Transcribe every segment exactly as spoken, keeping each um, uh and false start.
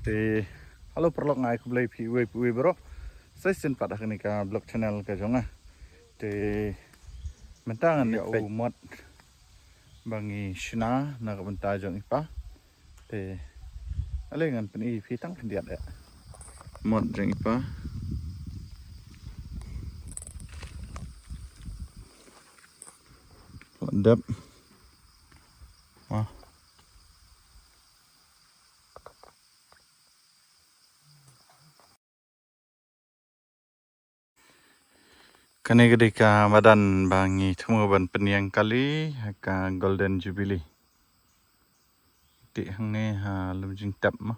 Te, hello paralok, nga ai khublei phi uwei pa uwei baroh. Sa shisien pat ha kane ka vlog channel ka jong nga. Te mynta ngan ïa u mot ba ngi shna na ka bynta jong i pa. Te ale ngan pyni phi tang khyndiat ïa mot jong i pa. Dep. Wah. Kane ka dei ka madan ba ngi thmu ban pynïeng kali ha ka Golden Jubilee. Te hangne ha Lumjingtep mo.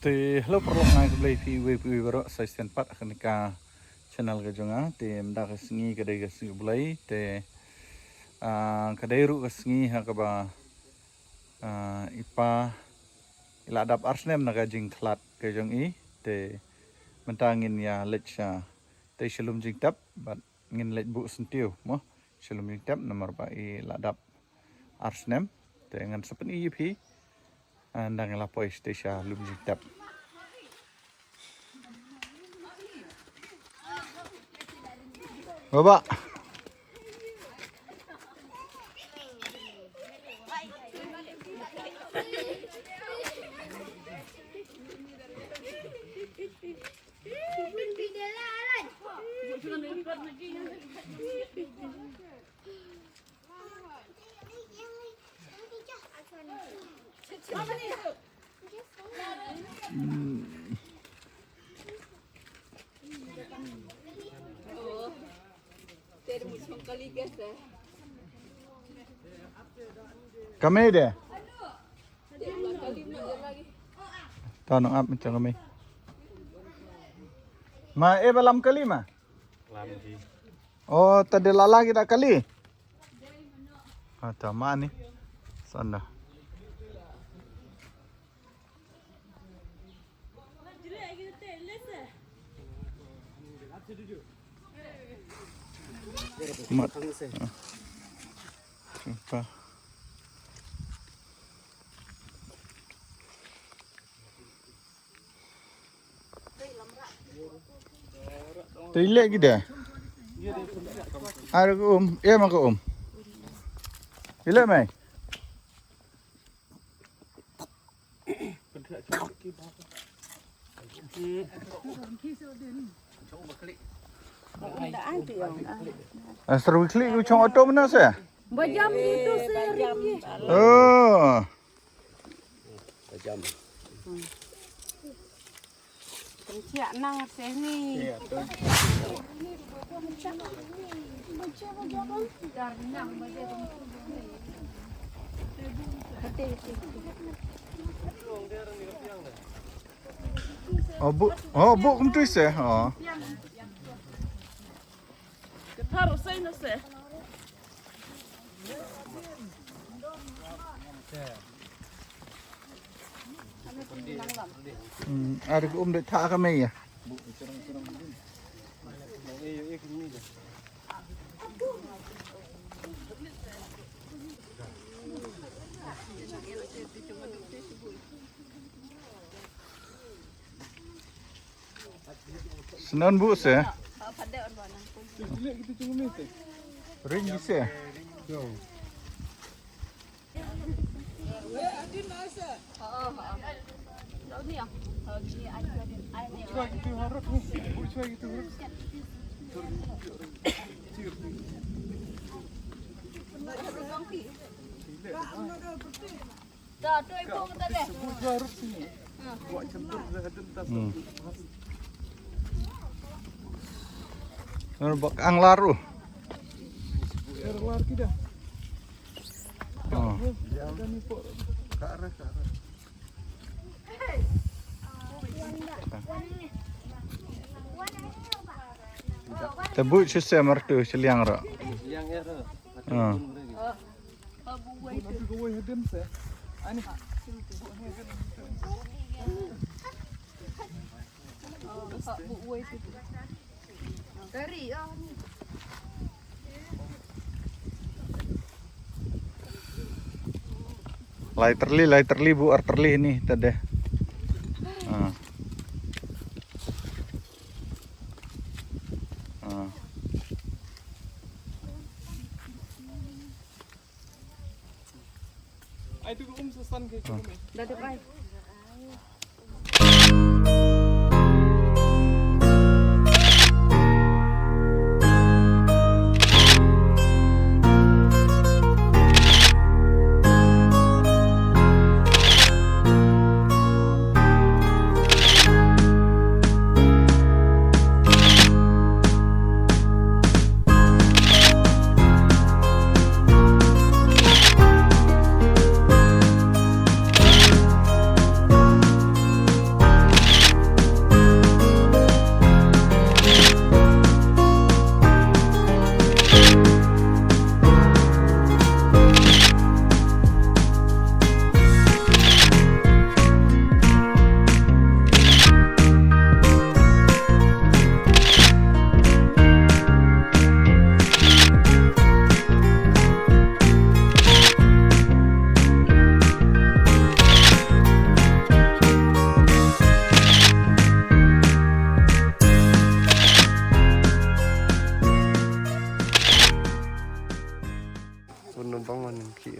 Te hello paralok, nga ai khublei phi uwei pa uwei baroh, sa shisien pat ha kane ka channel ka jong nga. Te mynta ka sngi ka dei ka sngi U Blei, te ah, ka dei ruh ka sngi ha kaba ah, i pa i la dap ar snem na ka jingkhlad ka jong i. Te mynta ngin ïa leit sha, te sha Lumjingtep, bad ngin leit buh syntiew mo sha Lumjingtep namar ba i la dap ar snem. Te ngan sa pyni ïa phi ah, ynda ngi la poi sha, te sha Lumjingtep. Baba. Kame de. Tano ap macam kami. Ma e balam kali ma? Lam ji. Oh, tadi lala kita kali. Ah, tama ni. Sana. Mat. Ah. Apa? Te i leh ki de. Ar ka um, em ka um. I leh mai. Asar wikli ku chong auto mana se? Bajam itu sering. Oh. Bajam. Kenciak nang seh ni. Oh, bu, oh, bu kum tu se. Oh. Ka thar u sei na se. Hmm, ar ka um de tha ka mei ya. Snon bu se. Ring se. Hmm. Nang bak ang laru. Oh. Te buh shisha martu shiliang ra. Ah. Lai tylli, lai tylli, bu ar tylli ni tadi. Ah. Ah. Ai tu um sa san ke. Ah. Dah ada pai. Bun nang bang wan ki.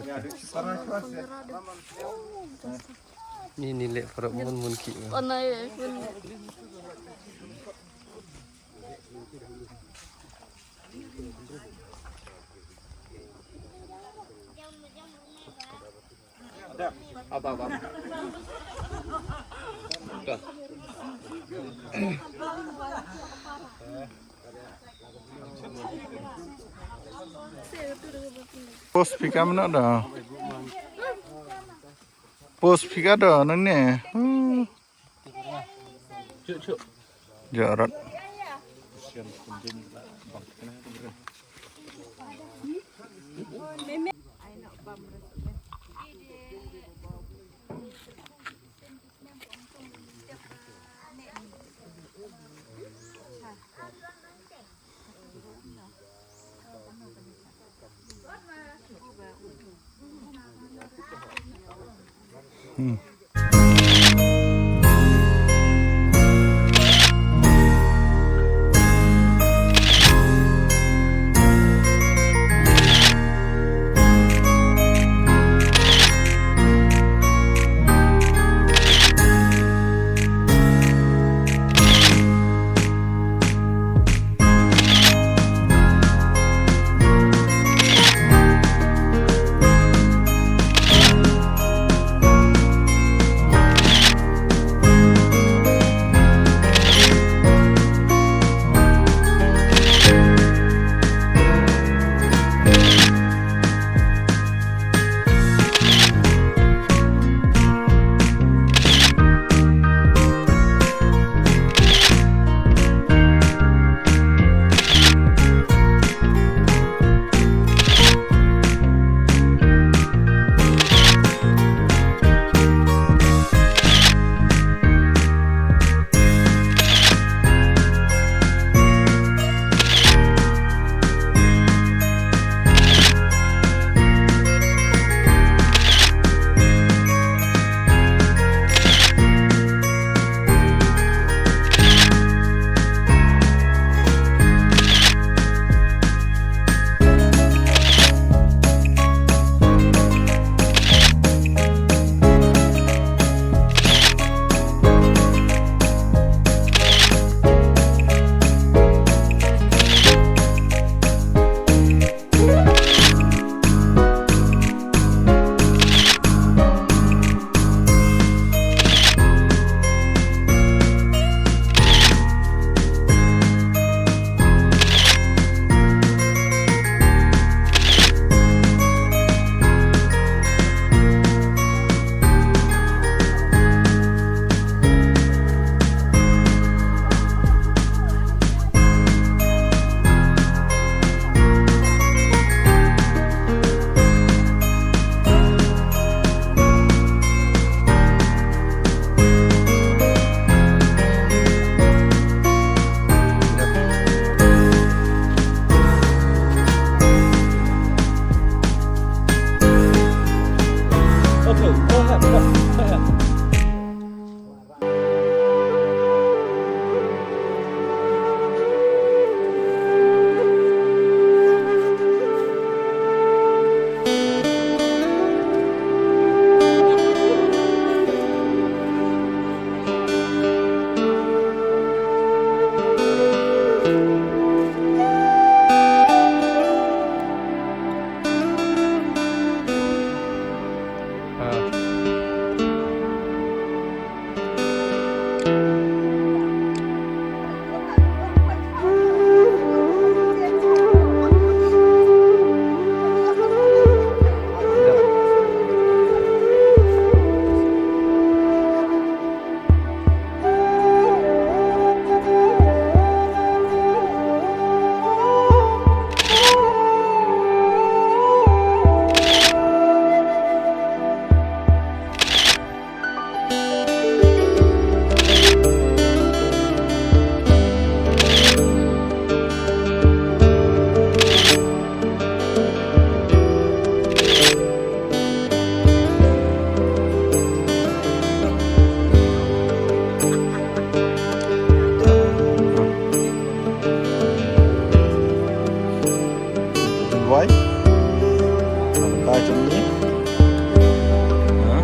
Ni ni leh para mun mun ki. Post phi kam na da. Post phi ka da nang ne. Hmm. Jarat. Hmm. Wai. Nang tai jong ni. Ha?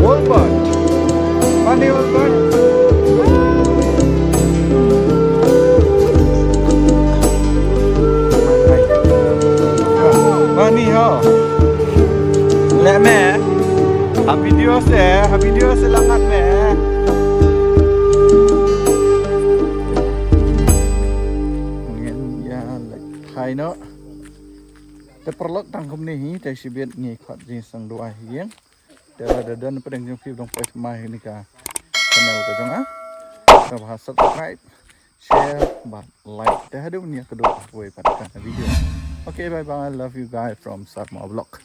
Wolfgang. Ani Wolfgang. Ani ho. Leh me. Ha video se, ha video se la ngat me. Ngin ïa leit phai noh. Te paralok, tang kumne hi, te shibit ngi khot jingsngewdon ïa. Te lada don pdeng jong phi ba dang poi thymmai ha kane ka channel ka jong nga, sngewbha subscribe, share bad like. Te haduh ban ïakynduh ha kawei pat ka video. Okay, bye bye. Love you guys from Sarma Vlog.